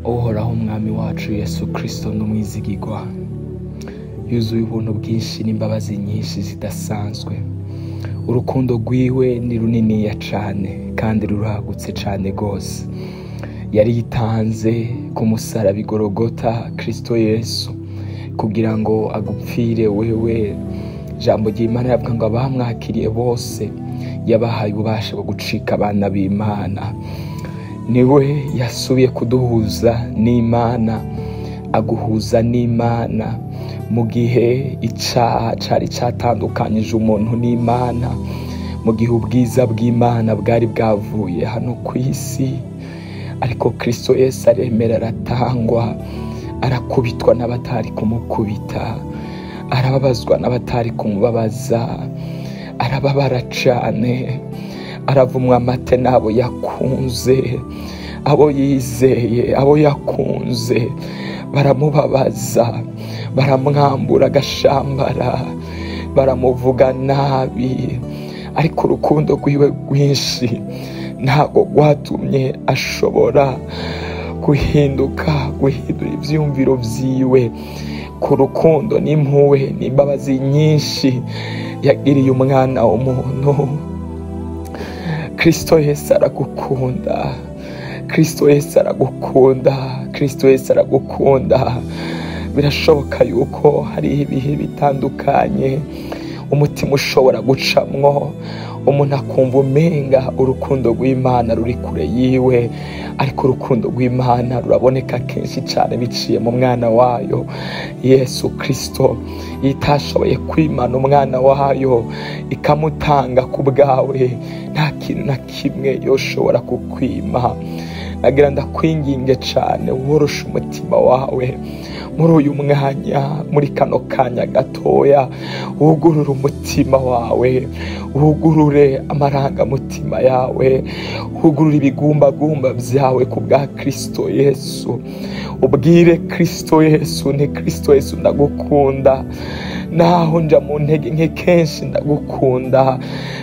Uhoraho Umwami wacu Yesu Kristo n'umwizigirwa, yuzuye ubuntu bwinshi n'imbabazi nyinshi zidasanzwe. Urukundo rwiwe ni runiniya cane kandi ruragutse cane gose. Yari yitanze ku musaraba i Gologota Kristo Yesu kugira ngo agupfire wewe. Ijambo ry'Imana rivuga ngo abamwakiriye bose yabahaye ububasha bwo gucika abana b'Imana. Niwe yasubiye kuduhuza n'Imana, aguhuza n'Imana mu gihe icaha cari catandukanyije umuntu n'Imana, mu gihe ubwiza bw'Imana bwari bwavuye hano kw'isi. Ariko Kristo Yesu aremera aratangwa, arakubitwa n'abatari kumukubita, arababazwa n'abatari kumubabaza, arababara cane, aravumwa amate n'abo yakunze, abo yizeye, abo yakunze baramubabaza, baramwambura agashambara, baramuvuga nabi. Ariko urukundo rwiwe rwinshi ntabwo rwatumye ashobora guhinduka, guhindura ivyiyumviro vyiwe. Ku rukundo n'impuhwe n'imbabazi nyinshi yagiriye umwana w'umuntu. Kristo Yesu aragukunda, Kristo Yesu aragukunda, Kristo Yesu aragukunda. Birashoboka yuko hari ibihe bitandukanye umutima ushobora gucamwo, umuntu akumva umenga urukundo rw'Imana ruri kure yiwe, ariko urukundo rw'Imana ruraboneka kenshi cane biciye mu mwana wayo Yesu Kristo. Itashoboye kwimana umwana wayo ikamutanga ku bwawe, nta kintu na kimwe yoshobora kukwima. Nagira ndakwinginge cane woroshe umutima wawe muri uyu mwanya, muri kano kanya gatoya, wugurure umutima wawe, wugurure amarangamutima yawe, wugurure ibigumbagumba vyawe ku bwa Kristo Yesu. Ubwire Kristo Yesu nti Kristo Yesu ndagukunda, naho nja mu ntege nke kenshi ndagukunda,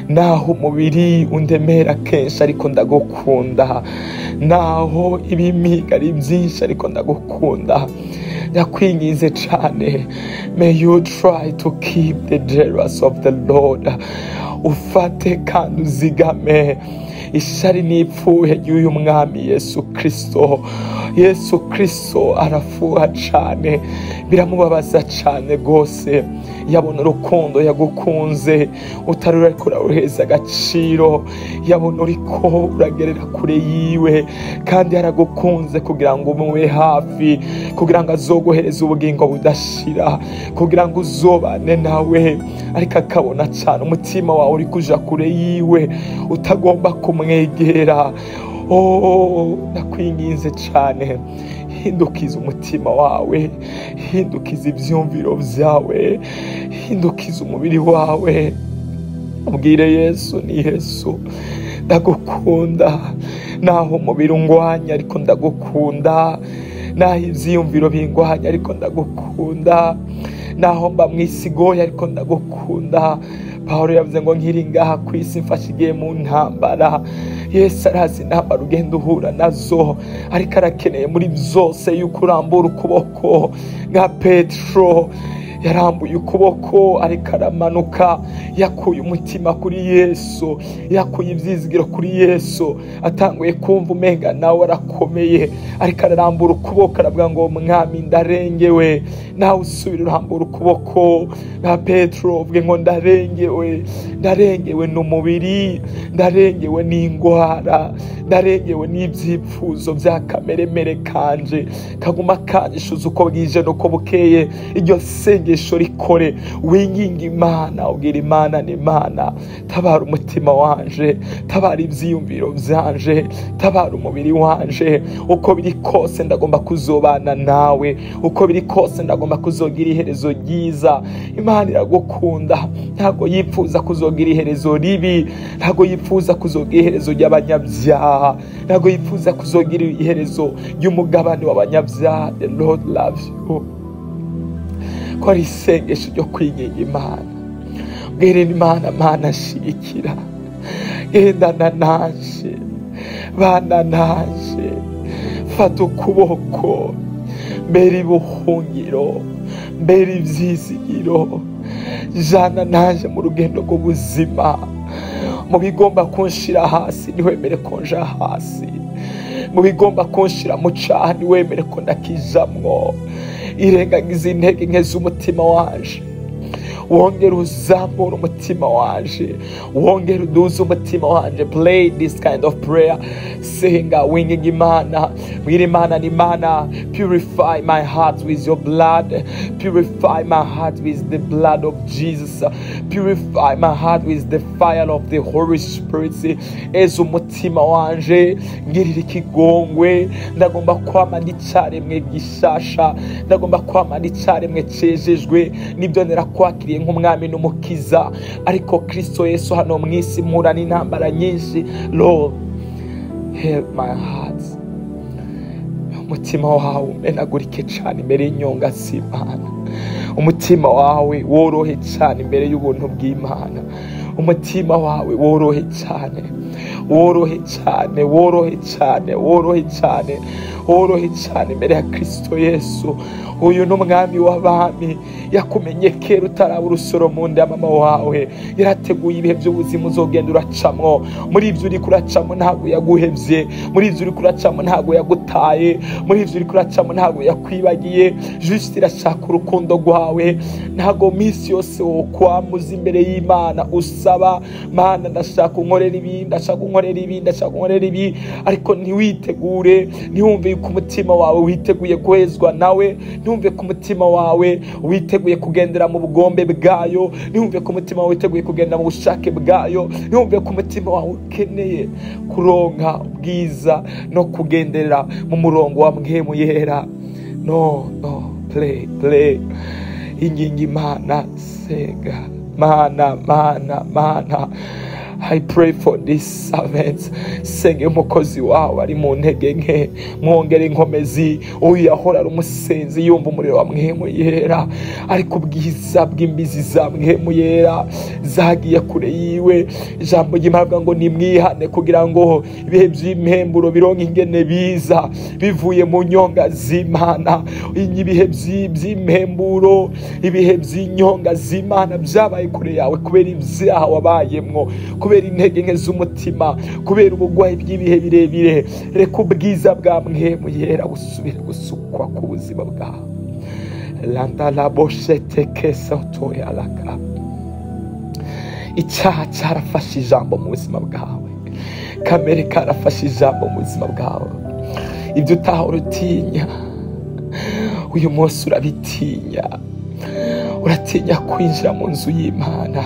naho umubiri undemera kenshi ariko ndagukunda, naho ibimiga ari byinshi ariko ndagukunda. Ndakwinginze cane, may you try to keep the jealous of the Lord. Ufate kandi uzigame ishari n'ipfuhe ry'uyu mwami Yesu Kristo. Yesu Kristo arafuha cane, biramubabaza cane gose. Yabona urukundo yagukunze utari uriko uraruheza agaciro, yabona uriko uragerera kure yiwe, kandi yaragukunze kugira ngo umube hafi, kugira ngo azoguhereze ubugingo budashira, kugira ngo uzobane nawe. Ariko akabona cane umutima wawe uri kuja kure yiwe, utagomba kumwegera. Oh, ndakwinginze cane, hindukiza umutima wawe, hindukiza ivyumviro vyawe, hindukiza umubiri wawe. Ubwire Yesu ni Yesu ndagukunda, naho umubiri ungwanya ariko ndagukunda, naho ivyiyumviro bingwanya ariko ndagukunda, naho mba mw'isi igoye ariko ndagukunda. Pawulo yavuze ngo nkiri ngaha kw'isi mfashe igihe mu ntambara. Yesu arazi intambara ugenda uhura nazo, ariko arakeneye muri vyose yuko urambura ukuboko nka Petro yarambuye ukuboko ariko aramanuka. Yakuye umutima kuri Yesu, yakuye ivyizigiro kuri Yesu, atanguye kumva umenga nawe arakomeye, ariko ararambura ukuboko aravuga ngo mwami ndarengewe. Nawe usubira urambura ukuboko nka Petro uvuge ngo ndarengewe, ndarengewe n'umubiri, ndarengewe n'ingwara, ndarengewe n'ivyipfuzo vya kameremere kanje, kaguma kanyishuza uko bwije n'uko bukeye. Iryo sengesho rikore, winginga Imana, ubwira Imana ni Imana, tabara umutima wanje, tabara ivyiyumviro vyanje, tabara umubiri wanje. Uko biri kose ndagomba kuzobana nawe, uko biri kose ndagomba kuzogira iherezo ryiza. Imana iragukunda, ntabwo yipfuza kuzogira iherezo ribi, ntabwo yipfuza kuzogira iherezo ry'abanyabyaha, ntabwo yipfuza kuzogira iherezo ry'umugabane w'abanyabyaha. The Lord loves you. Ko ari isengesho ryo kwinginga Imana, bwira Imana, Mana shigikira, gendana nanje, bana nanje, Mfata ukuboko, mbere ibuhungiro, mbere ivyizigiro, jana naje mu rugendo rw'ubuzima. Mu bigomba kunshira hasi ntiwemere ko nja hasi, mu bigomba kunshira mu caha ntiwemere ko ndakijamwo. Irengagiza intege nke z'umutima wanje, wongere uzamure umutima wanje, wongere uduze umutima wanje. Play this kind of prayer. Senga winginga Imana, mbwira Imana ni Imana, purify my heart with your blood, purify my heart with the blood of Jesus, purify my heart with the fire of the Holy Spirit. Eza umutima wanje, ngirira ikigongwe. Ndagomba kwama n'icaremwe gishasha, ndagomba kwama n'icaremwe cejejwe nibyo narakwakiriye nk'umwami n'umukiza. Ariko Kristo Yesu hano mw'isi mpura n'intambara nyinshi. Lord, help my heart. Umutima wawe umenagurike cane imbere y'inyonga z'Imana, umutima wawe worohe cane imbere y'ubuntu bw'Imana, umutima wawe worohe cane, worohe cane, worohe cane, worohe cane, worohe cane imbere ya Kristo Yesu. Uyu ni umwami w'abami, yakumenye kera utaraba urusoro mu nda ya mama wawe. Yarateguye ibihe by'ubuzima uzogenda uracamwo. Muri ivyo uriko uracamwo ntabwo yaguhevye, muri ivyo uriko uracamwo ntabwo yagutaye, muri ivyo uriko uracamwo ntabwo yakwibagiye. Juste irashaka urukundo rwawe. Ntabwo minsi yose wokwamuza imbere y'Imana usaba Mana ndashaka unkorera ibi, ndashaka unkorera ibi, ndashaka unkorera ibi, ariko ntiwitegure, ntiwumve yuko umutima wawe witeguye guhezwa nawe, ntiwumve ko umutima wawe witeguye kugendera mu bugombe bwayo, ntiwumve ko umutima wawe witeguye kugendera mu bushake bwayo, ntiwumve ko umutima wawe ukeneye kuronka ubwiza no kugendera mu murongo wa mpwemu yera. No, no, play, play. Inginga Imana, senga Mana, Mana, Mana. I pray for this servant. Senge umukozi wawe ari mu ntege nke, mwongere inkomezi. Uyu yahora ari umusenzi yumva umuriro wa mpwemu yera, ariko ubwiza bw'imbizi za mpwemu yera zagiye kure yiwe. Ijambo ry'Imana rivuga ngo nimwihane kugira ngo ibihe by'impemburo bironke ingene biza bivuye mu nyonga z'Imana. Ibihe by'impemburo, ibihe by'inyonga z'Imana byabaye kure yawe kubera ibyaha wabayemwo, kubera intege nke z'umutima, kubera ubugwayi bw'ibihe birebire. Reka ubwiza bwa mpwemu yera busubire gusukwa ku buzima bwawe. Icyaha cyarafashe ijambo mu buzima bwawe, kamere karafashe ijambo mu buzima bwawe. Ibyo utahora utinya uyu munsi urabitinya, uratinya kwinjira mu nzu y'Imana,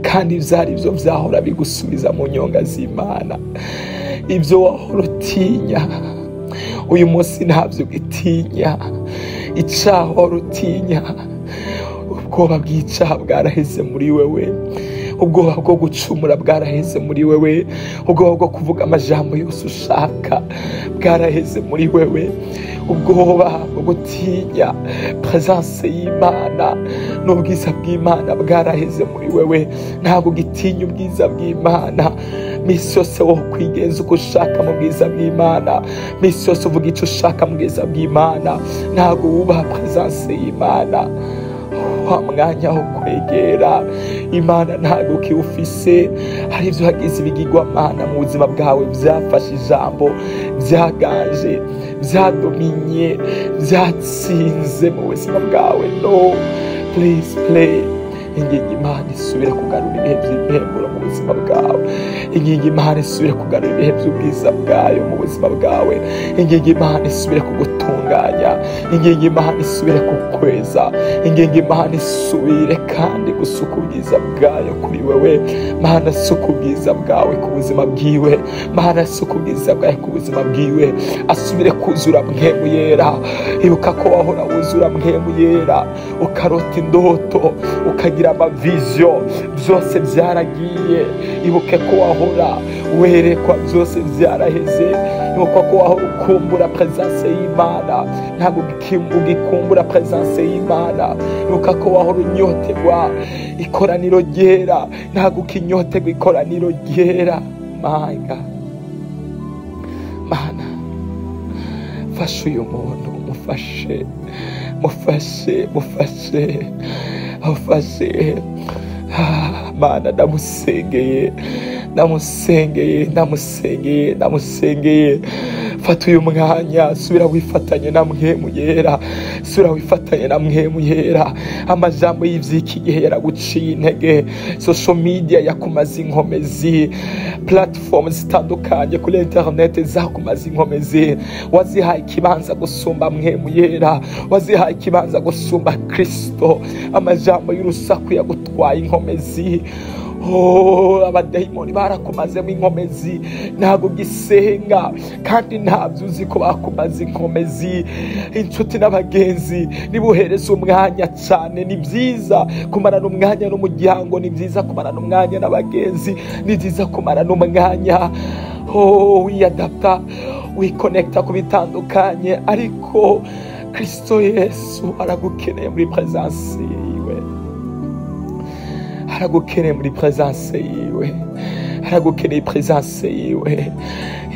kandi ivyari byo vyahora bigusubiza mu nyonga z'Imana. Ibyo wahora utinya uyu munsi ntabyo ugitinya. Icyaha wahora utinya, ubwoba bw'icyaha bwaraheze muri wewe, ubwoba bwo gucumura bwaraheze muri wewe, ubwoba bwo kuvuga amajambo yose ushaka bwaraheze muri wewe, ubwoba bwo gutinya presence y'Imana n'ubwiza bw'Imana bwaraheze muri wewe. Ntabwo ugitinya ubwiza bw'Imana. Misi yose wo kwigenza uko ushaka mu bwiza bw'Imana, misi yose uvuga icyo ushaka mu bwiza bw'Imana. Ntabwo wubaha presence y'Imana. Wa mwanya wo kwegera Imana ntabwo ukiwufise. Hari ibyo hagize ibigirwamana mu buzima bwawe byafashe ijambo, byaganje, byadominye, byatsinze mu buzima bwawe. No, please play. Ingingo Imana isubire kugarura ibihe by'impemburo mu buzima bwawe. Ingingo Imana isubire kugarura ibihe by'ubwiza bwayo mu buzima bwawe. Ingingo Imana isubire kugutunganya. Ingingo Imana isubire kukweza. Ingingo Imana isubire kandi gusuka ubwiza bwayo kuri wewe. Mana, suka ubwiza bwawe ku buzima bwiwe. Mana, suka ubwiza bwawe ku buzima bwiwe. Asubire kuzura mpwemu yera. Ibuka ko wahora wuzura mpwemu yera, ukarota indoto, ukagira amaviziyo, byose byaragiye. Ibuke ko wahora werekwa, byose byaraheze. Ibuka ko wahora ukumbura presence y'Imana, ntabwo ugikumbura presence y'Imana. Ibuka ko wahora unyotegwa ikoraniro ryera, ntabwo ukinyotegwa ikoraniro ryera. My God, Mana, Fasha uyu muntu, mufashe, mufashe, mufashe, mufashe. Mana, ndamusengeye, ndamusengeye, ndamusengeye, ndamusengeye. Fata uyu mwanya, subira wifatanye na Mpwemu Yera, subira wifatanye na Mpwemu Yera. Amajambo y'ivy'iki gihe yaraguciye intege, social media yakumaze inkomezi, platform zitandukanye kuri internet zakumaze inkomezi. Wazihaye ikibanza gusumba Mpwemu Yera, wazihaye ikibanza gusumba Kristo. Amajambo y'urusaku yagutwaye inkomezi. Oh, abadayimoni barakumazemo inkomezi, ntabwo gisenga kandi ntabyo uzi ko bakumaze inkomezi. Inshuti n'abagenzi, nibuhereze umwanya cyane. Ni byiza kumarana umwanya n'umuryango, ni byiza kumarana umwanya n'abagenzi, ni byiza kumarana umwanya, oh, wiyadapta, wikonekta ku bitandukanye, ariko Kristo Yesu aragukeneye muri presence yiwe, aragukeneye muri presence yiwe, aragukeneye presence yiwe.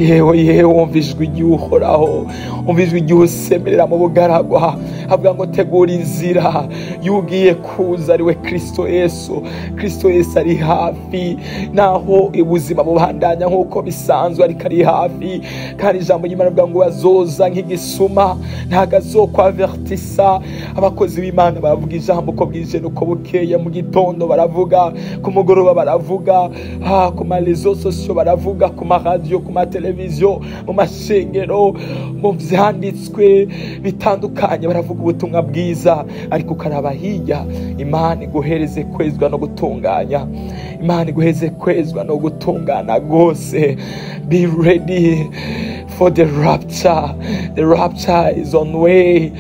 Yewe yewe, wumva ijwi ry'Uhoraho, wumva ijwi ry'usemerera mu bugaragwa, avuga ngo tegura inzira y'ugiye kuza, ariwe Kristo Yesu. Kristo Yesu ari hafi, naho ubuzima bubandanya nk'uko bisanzwe, ariko ari hafi. Kandi ijambo ry'Imana rivuga ngo azoza nk'igisuma, ntago azokwavertisa. Abakozi b'Imana baravuga ijambo uko bwije n'uko bukeye, mu gitondo baravuga, ku mugoroba baravuga, ku ma réseaux sociaux baravuga, ku ma radio, ku ma televiziyo, mu mashengero, mu vyanditswe bitandukanye baravuga ubutumwa bwiza. Ariko ukaraba hirya, Imana iguhereze kwezwa no gutunganya, Imana iguhereze kwezwa no gutungana rwose. Be ready for the rapture. The rapture is on way.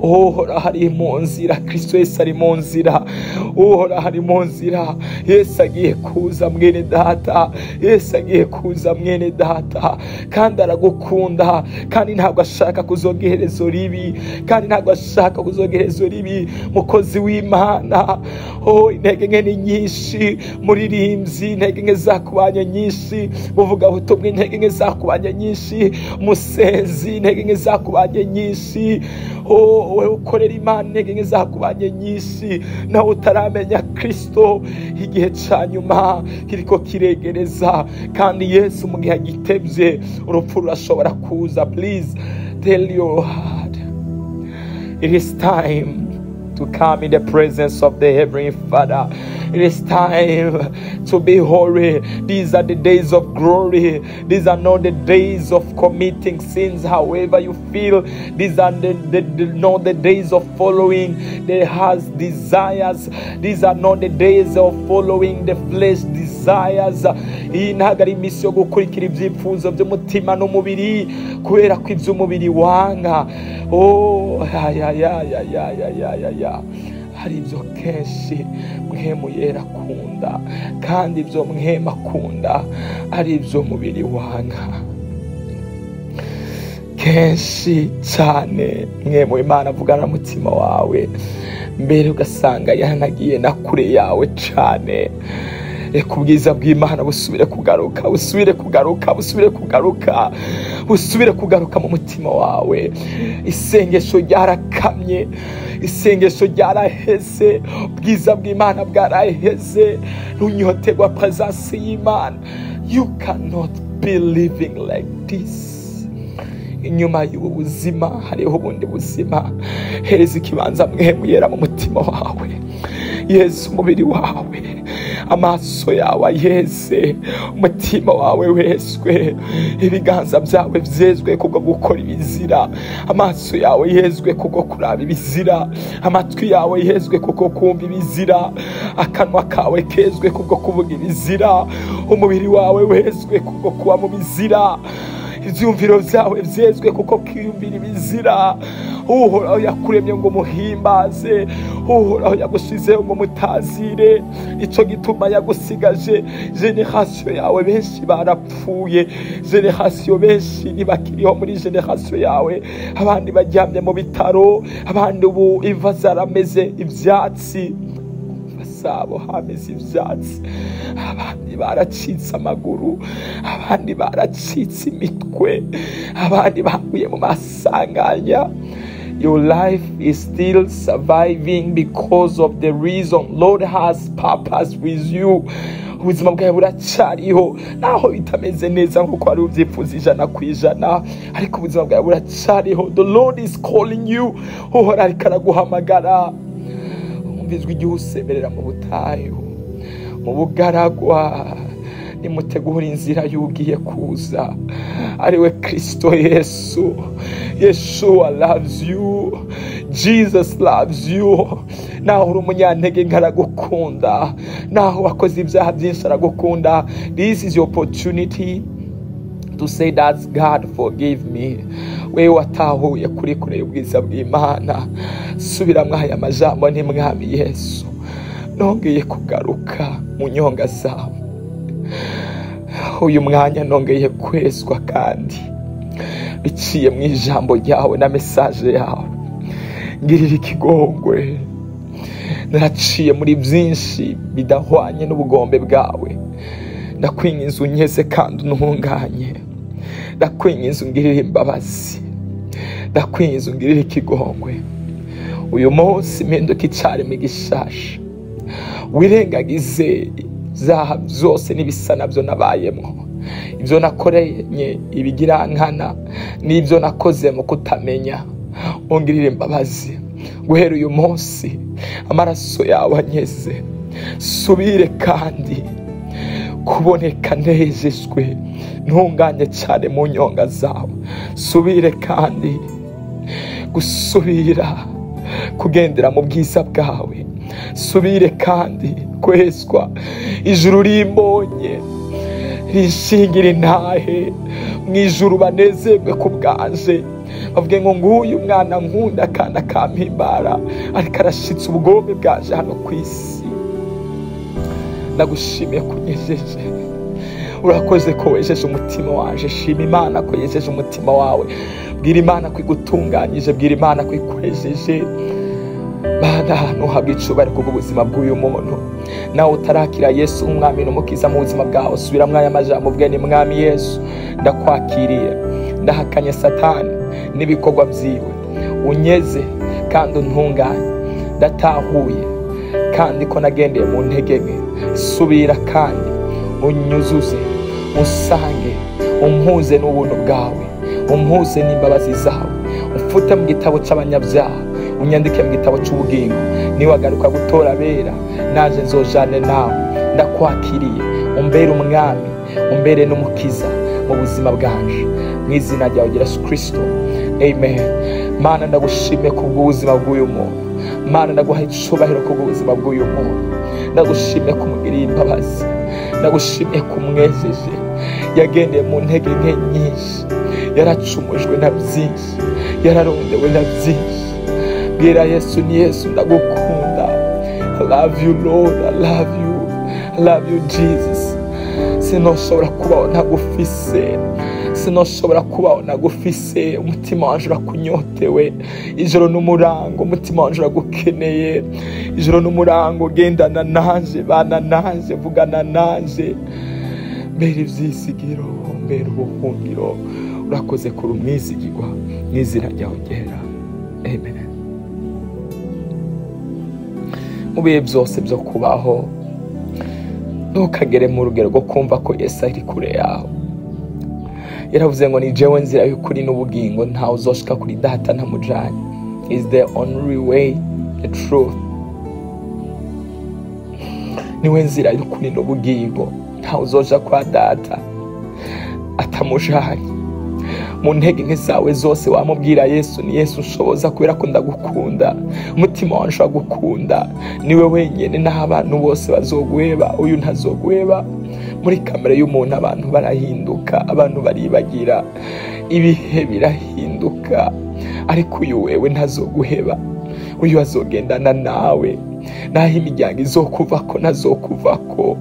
Uhoraho ari mu nzira, Kristo Yesu ari mu nzira, Uhoraho ari mu nzira. Yesu agiye kuza mwene data, Yesu agiye kuza mwene data, kandi aragukunda, kandi ntabwo ashaka kuzoga iherezo ribi, kandi ntabwo ashaka kuzoga iherezo ribi. Mukozi w'Imana, oh, intege nke ni nyinshi, muririmbyi, intege nke zakubanye nyinshi, muvugabutumwa, intege nke zakubanye nyinshi, musenzi, intege nke zakubanye nyinshi, oh, wewe ukorera Imana, intege nke zakubanye nyinshi, nawe utaramenya Kristo. Igihe ca nyuma kiriko kiregereza, kandi Yesu mu gihe agitevye urupfu rurashobora kuza. Please tell your heart, it is time to come in the presence of the Heavenly Father. It is time to be holy. These are the days of glory. These are not the days of committing sins however you feel. These are not the days of following the heart's desires. These are not the days of following the flesh desires. Iyi ntabwo ari iminsi yo gukurikira ibyifuzo by'umutima n'umubiri, kubera ko iby'umubiri wanga. Oh, ya ya ya ya ya ya ya ya ya. Hari ibyo kenshi Mpwemu Yera akunda, kandi ibyo Mpwemu akunda ari ibyo mubiri wanga. Kenshi cyane Mpwemu Imana avugana n'umutima wawe, mbere ugasanga yanagiye na kure yawe cyane. Reka ubwiza bw'Imana busubire kugaruka, busubire kugaruka, busubire kugaruka, busubire kugaruka mu mutima wawe. Isengesho ryarakamye, isengesho ryaraheze, ubwiza bw'Imana bwaraheze, runyoterwa presence y'Imana. You cannot be living like this. Inyuma y'ubu buzima hariho ubundi buzima. Hereza ikibanza Mpwemu Yera mu mutima wawe, Yesu umubiri wawe, amaso yawe ayeze, umutima wawe wezwe, ibiganza byawe byezwe kubwo gukora ibizira, amaso yawe yezwe kubwo kuraba ibizira, amatwi yawe yezwe kubwo kumva ibizira, akanwa kawe kezwe kubwo kuvuga ibizira, umubiri wawe wezwe kubwo kuba mu bizira, ibyumviro byawe byezwe kuko kwiyumvira ibizira. Uhoraho yakuremye ngo muhimbaze, Uhoraho yagushizeho ngo mutazire. Ico gituma yagusigaje. Generation yawe benshi barapfuye, generation benshi ntibakiriho muri generation yawe, abandi baryamye mu bitaro, abandi ubu imva zarameze ivyatsi. zabo hameze ivyatsi, abandi baracitse amaguru, abandi baracitse imitwe, abandi baguye mu masanganya. Your life is still surviving because of the reason Lord has purpose with you. Ubuzima bwawe buracyariho naho bitameze neza nkuko wari ubyifuza 100%, ariko ubuzima bwawe buracyariho. The Lord is calling you. Uhoraho ariko araguhamagara. Umva ijwi ry'usemerera mu butayu, mu bugaragwa, nimutegura inzira y'ugiye kuza, ariwe Kristo Yesu. Yeshua loves you, Jesus loves you. Naho uri umunyantege nke aragukunda, naho wakoze ibyaha byinshi aragukunda. This is your opportunity to say that God forgive me. Wewe watahuye kuri kure y'ubwiza bw'Imana, subiramwo aya majambo: ni Mwami Yesu, nongeye kugaruka mu nyonga zawe uyu mwanya, nongeye kwezwa kandi biciye mu ijambo ryawe na message yawe. Ngirira ikigongwe, naraciye muri byinshi bidahwanye n'ubugombe bwawe. Ndakwinginze unyeze kandi untunganye, ndakwinginze ungirire imbabazi, ndakwinginze ungirire ikigongwe. Uyu munsi mpinduka icaremwe gishasha, wirengagize ibyaha byose n'ibisa nabyo nabayemwo, ibyo nakoreye ibigirankana n'ibyo nakoze mu kutamenya. Ungirire imbabazi guhera uyu munsi, amaraso yawe anyeze, subire kandi kuboneka nejejwe, ntunganye cyane mu nyonga zawe. Subire kandi gusubira kugendera mu bwiza bwawe, subire kandi kwezwa. Ijuru rimbonye rishingira intahe, mu ijuru banezerwe ku bwanje, bavuge ngo nguyu mwana nkunda akana kampimbara, ariko arashitse ubugombe bwanje hano ku isi. Ndagushimiye kunyejeje, urakoze ko wejeje umutima wanje. Shima Imana ko yejeje umutima wawe, bwira Imana ko igutunganyije, bwira Imana ko ikwejeje. Mana, ntuhabwe icubahiro kubw'ubuzima bw'uyu muntu. Nawe utarakira Yesu umwami n'umukiza mu buzima bwawe, subiramwo aya majambo uvuge: ni Mwami Yesu, ndakwakiriye, ndahakanye Satani n'ibikorwa byiwe, unyeze kandi untunganye. Ndatahuye kandi ko nagendeye mu ntege nke, subira kandi unyuzuze, usange, umpuze n'ubuntu bwawe, umpuze n'imbabazi zawe, umfute mu gitabo c'abanyabyaha, unyandike mu gitabo c'ubugingo. Niwagaruka gutora abera, naje nzojane nawe. Ndakwakiriye, umbere umwami, umbere n'umukiza mu buzima bwanje, mu izina ryawe Yesu Kristo, amen. Mana, ndagushimiye kubw'ubuzima bw'uyu muntu. Mana, ndaguha icubahiro kubw'ubuzima bw'uyu muntu. Ndagushimiye kumugiriye imbabazi, ndagushimiye kumwejeje. Yagendeye mu ntege nke nyinshi, yaracumujwe na byinshi, yararondewe na byinshi. Bwira Yesu: ni Yesu, ndagukunda. I love you Lord, I love you, I love you Jesus. Sinoshobora kubaho ntagufise, sinoshobora kubaho ntagufise. Umutima wanje urakunyotewe ijoro n'umurango, umutima wanje uragukeneye ijoro n'umurango. Gendana nanje, bana nanje, vugana nanje, mbere ivyizigiro, mbere ubuhungiro. Urakoze kuri umwizigirwa, mw'izina ryawe ryera, amen. Mu bihe byose byo kubaho, ntukagere mu rugero rwo kumva ko Yesu ari kure yawe. Yaravuze ngo ni jewe nzira y'ukuri n'ubugingo, ntawe uzoshika kuri data ntamujanye. Is the only way, the truth. Niwe nzira y'ukuri n'ubugingo, ntawe uzoja kwa data atamujanye. Mu ntege nke zawe zose wamubwira Yesu: ni Yesu ushoboza, kubera ko ndagukunda, umutima wanje uragukunda, niwe wenyene. Naho abantu bose bazoguheba, uyu ntazoguheba. Muri kamere y'umuntu abantu barahinduka, abantu baribagira, ibihe birahinduka, ariko uyu wewe ntazoguheba, uyu azogendana nawe. Naho imiryango izokuvako, ntazokuvako.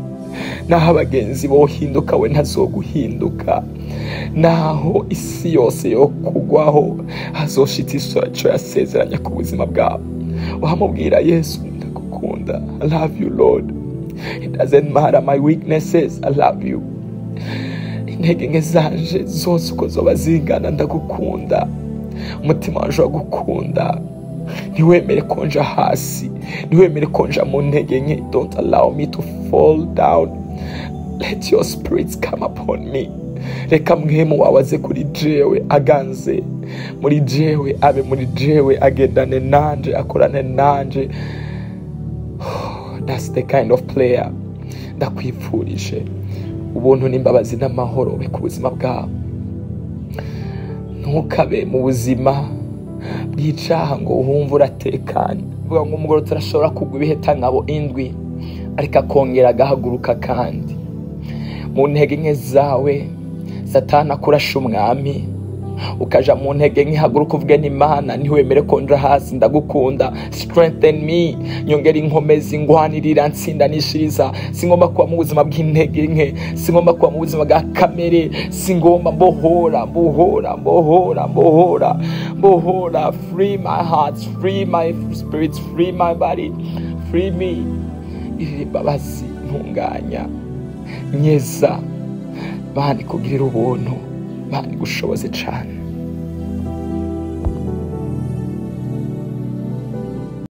Naho abagenzi bohinduka, we ntazoguhinduka. Naho isi yose yo kugwaho, azoshitsa ico yasezeranye ku buzima bwawe. Wamubwira Yesu: ndagukunda. Ndagukunda. I love you, Lord. It doesn't matter my weaknesses, I love you. Intege nke zanje zose uko zoba zingana, ndagukunda. Umutima wanje uragukunda. Ntiwemere ko nja hasi, ntiwemere ko nja mu ntege nke. Don't allow me to fall down. Let your spirits come upon me. Reka Mpwemu wawe aze kuri jewe, aganze muri jewe, abe muri jewe, agendane nanje, akorane nanje. That's the kind of prayer ndakwifurije. Ubuntu n'imbabazi n'amahoro be ku buzima bwawe. Ntukabe mu buzima bw'icaha ngo wumve uratekanye. Vuga ngo umugororotsi arashobora kugwa ibiheta nkabo 7, ariko akongera agahaguruka. Kandi mu ntege nke zawe, Satani akurasha umwami, ukaja mu ntege nke, haguruka uvuge n'Imana: "Ntiwemere ko nja hasi, ndagukunda. Strengthen me, nyongera inkomezi, ngwanirira, ntsindanishiriza. Singomba kuba mu buzima bw'intege nke, singomba kuba mu buzima bwa kamere, singomba. Mbohora, mbohora, mbohora, mbohora, mbohora. Free my heart, free my spirit, free my body, free me. Girira imbabazi, ntunganya, nyeza. Mana ikugirira ubuntu, Mana igushoboze cane.